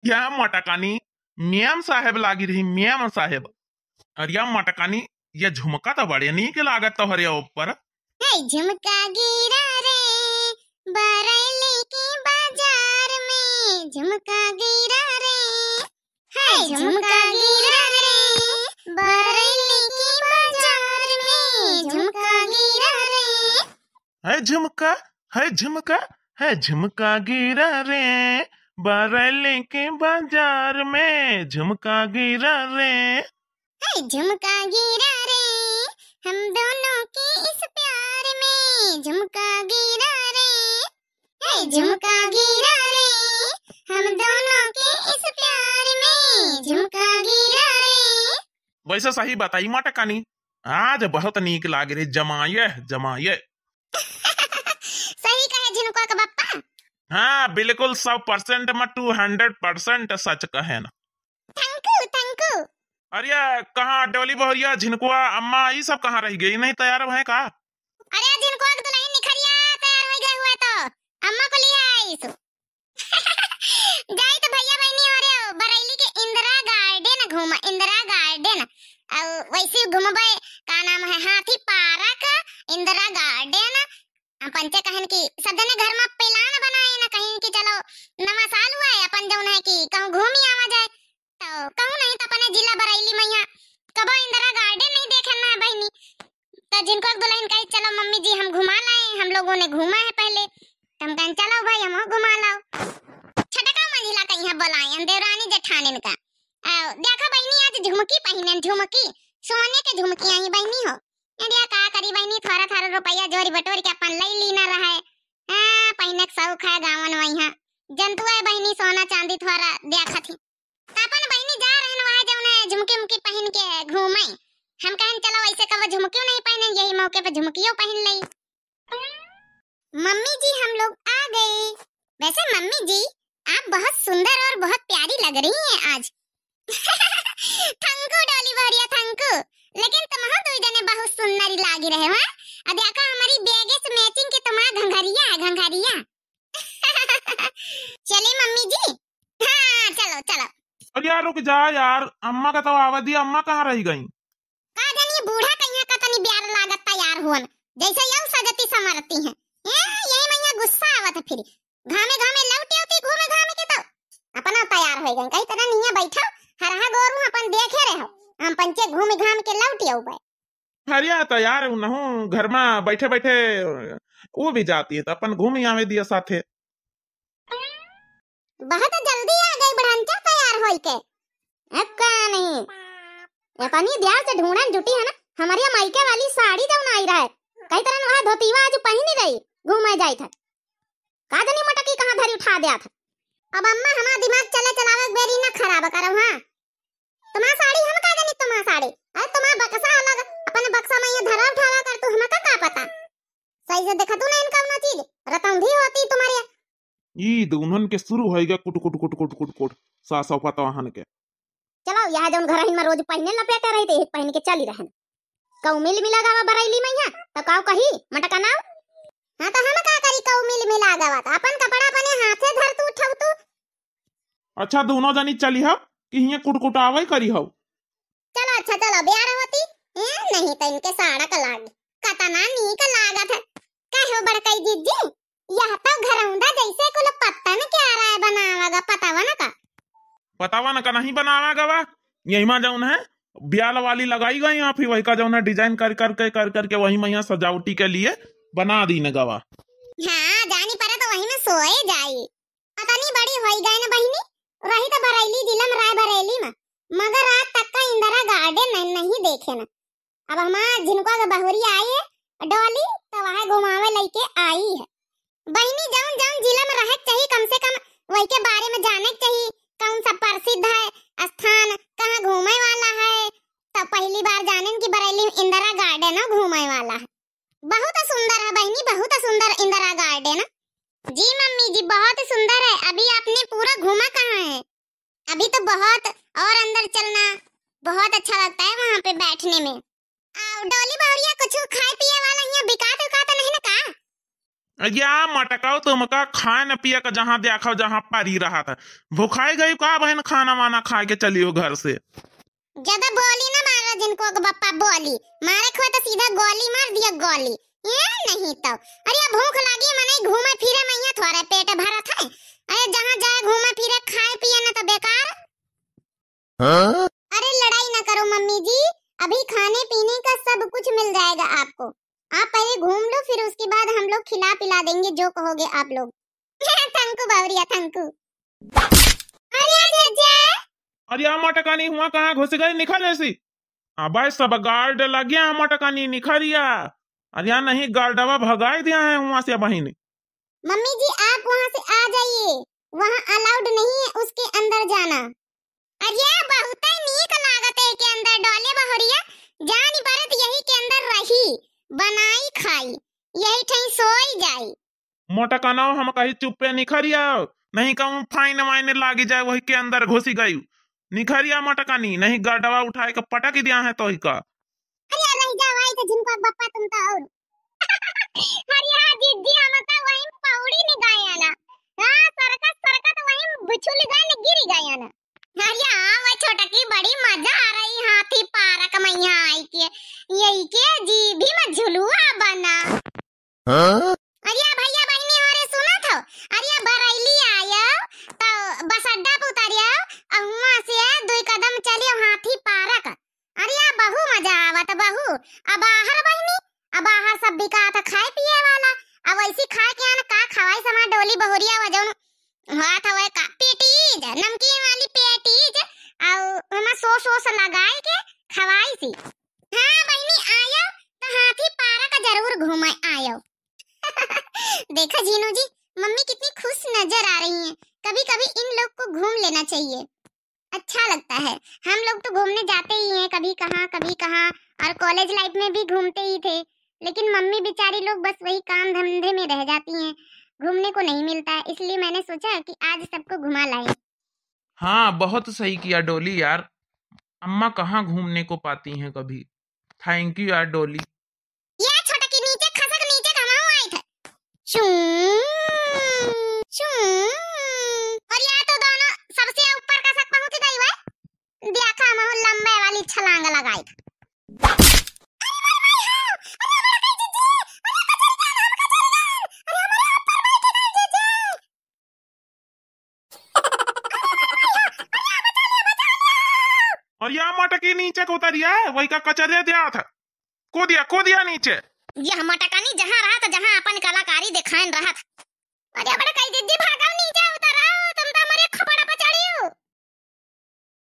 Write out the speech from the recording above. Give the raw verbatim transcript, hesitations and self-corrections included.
या मटकानी, मेम साहेब लागी रही, मेम साहेब। अरे या मटकानी, ये झुमका तो बड़े नीक लागत तोहरे ऊपर। है झुमका गिरा रे, बरैली के बाजार में झुमका गिरा रे। है झुमका गिरा रे, बरैली के बाजार में झुमका गिरा रे। है झुमका, है झुमका, है झुमका गिरा रे, बरैली के बाजार में झुमका गिरा रे। है झुमका गिरा रे, हम दोनों के इस प्यार में झुमका गिरा रे। है झुमका गिरा रे, हम दोनों के इस प्यार में झुमका गिरा रे। वैसे सही बताई मटकानी, आज बहुत नीक लाग रही, जमाये, जमाये। सही कहे झिनकुआ के बप्पा। हाँ, बिल्कुल सौ percent में two hundred percent सच कहे ना। Thank you, thank you। अरे, कहाँ डोली बहुरिया, झिनकुआ, अम्मा, ई सब कहाँ रह गई? नहीं तैयार है का? अरे, झिनकुआ के दुल्हन निखरिया तैयार हो गए हुए तो अम्मा को लिया आईस। जाई तो भैया बहनी हो रे, बरैली के इंदिरा गार्डन घूमा, इंदिरा गार्डन। और वैसे घूमबे, का नाम है, हाथी पार्क, इंदिरा गार्डन। हम पंचे कहन कि सब जने घर में plan बनाए ना, कहीं कि चलो नवा साल हुआ है, अपन जौन है कि कहूँ घूमी आवा जाए। तो कहूँ नहीं तो अपने जिला बरैली में यहाँ कबो इंदिरा गार्डन नहीं देखे ना है बहनी। तो झिनकुआ के दुल्हन कही, "चलो मम्मी जी, हम घुमा लाए, हम लोगों ने घूमा है पहले।" तो हम कहन, "चलो भाई, हमहू घुमा लाओ।" छटका मंझिला कहीं बोलाए, देवरानी जेठानिन का। आ, देखा बहनी, आज झुमकी पहिनेन, झुमकी, सोने के झुमकी आई बहनी हो। इंडिया का करी बहनी, थोड़ा थारा रुपया जोरी बटोरी के अपन लई लीना रहे। हाँ, पहिने के शौक है गावन वहाँ। जनतुआ है बहनी, सोना चांदी थोड़ा देखत ही। त अपन बहनी जा रहन वहाँ जौन है झुमकी उमकी पहिन के घूमे। हम कहन चलो ऐसे कबो झुमकियो नहीं पहिने, यही मौके पे झुमकियो पहिन लई। मम्मी जी, हम लोग आ गए। वैसे मम्मी जी, आप बहुत सुंदर और बहुत प्यारी लग रही हैं आज। थैंक यू डोली बहुरिया, थैंक यू। लेकिन तुमहू दुई जने बहुत सुंदर लागी रहे हो, हाँ? अब देखो हमारी बैगे से matching के तुम्हारा घंघरिया है, घंघरिया। चली मम्मी जी। हाँ, चलो, चलो। अरे यार, रुक जा यार, अम्मा का तो आवा दी, अम्मा कहाँ रह गई? का जानी बूढ़ा कहिया का तनी ब्यार लागत तैयार हुअन, जैसे यऊ सजती संवरती हैं। ए, यही मैया गुस्सा आवत है फिर। घामे घामे लौट आवती घूमे घामे के तो अपना तैयार हो गई। कही तरह निया बैठो, हरहा गोरू अपन देखे रहो, हम पंचे घूमे घाम के लौट आऊ बे। अरे यार, तो यार उनहू घर में बैठे बैठे वो भी जाती है, तो अपन घूम आवे दिया साथे। बहुत जल्दी आ गई बुढ़ंचा तैयार होई के। अब का नहीं, इतनी देर से ढूंढन जुटी है ना, हमारी मायके वाली साड़ी जौन आई रहे, कही तरह वह धोतीवा आज पहनी रही, घूमे जाई था। का जानी मटकी कहाँ धरी उठा दिया था। अब अम्मा हमारा दिमाग चले चलावे के बेरी ना खराब करब, हाँ। तुम्हार साड़ी हम का जानी, तुम्हार साड़ी। अरे तुम्हार बक्सा अलग, अपने बक्सा में ये धरा उठावा कर तू, हमका का पता। सही से देखा तू ना इनका ना चीज, रतौंधी होती तुम्हारे। ई दुनन के शुरू होई गया कुट कुट कुट कुट कुट कुट, सासौ पतवाहन के। चलो, यह जौन घर हिन में रोज पहिने लपेटे रही, तो एक पहिन के चली रहन। कऊ मिल मिला गावा बरैली मैया, तो काऊ कही मटका नाव। हाँ, तो हम का करी, कऊ मिल मिला गावा, तो अपन कपड़ा अपने हाथे धर तू, उठाऊ तू। अच्छा, दोनों जनी चली हो कि हियां कुटकुटावे करी हो? चलो, अच्छा, चलो, ब्यार होती, ए, नहीं तो इनके साड़क लाग, कतना नीक लागत है। कहो बड़कई जीजी, यह तो घरौंदा जैसे कुल पत्तन के आराय बनावा गा, पतावा न का? पतावा न का नहीं बनावा गवा, यही मा जौन है, ब्याल वाली लगाई गई, या फिर वही का जौन है, design कर करके, कर करके वही मा यहाँ सजावटी के लिए बना दी न गवा। हाँ, जानी पड़े तो वही में सोए जाई। अतनी बड़ी होई गए न बहिनी, रही तो बरैली जिला में, राय बरेली में, मगर आज तक का इंदिरा गार्डन नहीं, नहीं देखे न। अब हमार झिनकुआ के बहुरी आई है, डोली, तो वहाँ घुमावे लइके आई है। बहिनी, जौन जौन जिला में रहे के चाही, कम से कम वही के बारे में जाने के चाही, कौन सा प्रसिद्ध है स्थान, कहाँ घूमे वाला है, तो पहली बार जानेन कि बरैली में इंदिरा गार्डन घूमे वाला है। बहुत सुंदर है बहिनी, बहुत सुंदर इंदिरा गार्डन। जी मम्मी जी, बहुत सुंदर है। अभी आपने पूरा घूमा कहाँ है? अभी तो बहुत और अंदर चलना, बहुत अच्छा लगता है वहाँ पे बैठने में। आ, डोली बहुरिया, कुछ खाए पिए वाला यहाँ बिकात उकात नहीं ना का? या मटकाओ तुमका खाए न पिए का जहाँ देखो जहाँ परी रहत है। भुखाई गई का बहन, खाना वाना खाए के चलियो घर से। ज्यादा बोली ना मारा जिनको के बप्पा बोली, मारे को तो सीधा गोली मार दिया गोली। ये नहीं तो, अरे भूख लागी मनई घूमे फिरे मैया थोड़े पेट भरत है। अरे जहाँ जाए घूमे फिरे खाए पिए न तो बेकार। हाँ? अरे लड़ाई ना करो मम्मी जी, अभी खाने पीने का सब कुछ मिल जाएगा आपको। आप पहले घूम लो, फिर उसके बाद हम लोग खिला पिला देंगे जो कहोगे आप लोग। Thank you Bawaria, thank you. अरे जीजा। अरे आ मटकानी हुआ कहाँ घुस गई, निकल ऐसी। अबे सब गार्ड लग गया है मटकानी, निखरिया। अरे आ नहीं गार्डवा भगाई दिया है हुआ से बहिनी। मम्मी जी आप वहाँ से आ जाइए, वहाँ अलाउड नहीं है उसके अंदर जाना। अरे बहुत नीक लागत है के अंदर डोले बहुरिया, जानी बरत यही के अंदर रही, बनाई खाई, यही ठई सोई जाई। मोटकनौ हम कही चुप्पे निखरिया, नहीं कहूँ फाइन वाइन लागी जाए वही के अंदर घुसी गई। निखरिया मोटकनी, नहीं गडवा उठाए के पटक दिया है तोही का। अरे नहीं जाओ आई तो झिनको बप्पा तुम तो और। अरे हाँ जीजी हम तो वही पौड़ी नहीं गए ना। हाँ सरकत सरकत वही बिछुल गए न गिर गए ना। अरे हाँ वो छोटकी बड़ी मजा आ रही हाथी पार्क में यहाँ आई के। यही के जी भी में झुलुआ बना। हाँ? अरे भैया बहिनी हो रे सुनत हो? अरे बरैली आयो तो बस अड्डा पे उतरियो, अहुआ से दुई कदम चलियो हाथी पार्क। अरे बहु मजा आवत बहु। अब बाहर बहिनी, अब बाहर सब बिकात खाए पिए वाला। अब वैसी खाए के आन का खवाई समा डोली बहुरिया वजन हाथ होए का पेटीज, नमकीन वाली पेटीज, और हमा सॉस वॉस लगाए के खवाई सी। हाँ बहिनी आयो तो हाथी पार्क जरूर घूमे आयो। देखा जीनू जी, मम्मी कितनी खुश नजर आ रही हैं। कभी कभी इन लोग को घूम लेना चाहिए, अच्छा लगता है। हम लोग तो घूमने जाते ही हैं, कभी कहाँ कभी कहाँ, और कॉलेज लाइफ में भी घूमते ही थे, लेकिन मम्मी बेचारी लोग बस वही काम धंधे में रह जाती हैं, घूमने को नहीं मिलता है, इसलिए मैंने सोचा कि आज सबको घुमा लाएं। हाँ बहुत सही किया डोली यार, अम्मा कहाँ घूमने को पाती हैं कभी। थैंक यू यार डोली। ये छोटकी नीचे खसक नीचे घमाऊ आई थे। शूं, शूं। और या तो दोनों सबसे ऊपर खसक पहुंच गई हुए। देखा महू लंबे वाली छलांग लगाई थे। और या मटकी नीचे को उतरिया, वही का कचरिया दिया था। को दिया, को दिया नीचे। यह मटकनी जहाँ रहत, जहाँ अपन कलाकारी दिखाइन रहत। अरे बड़े कई दीदी भागा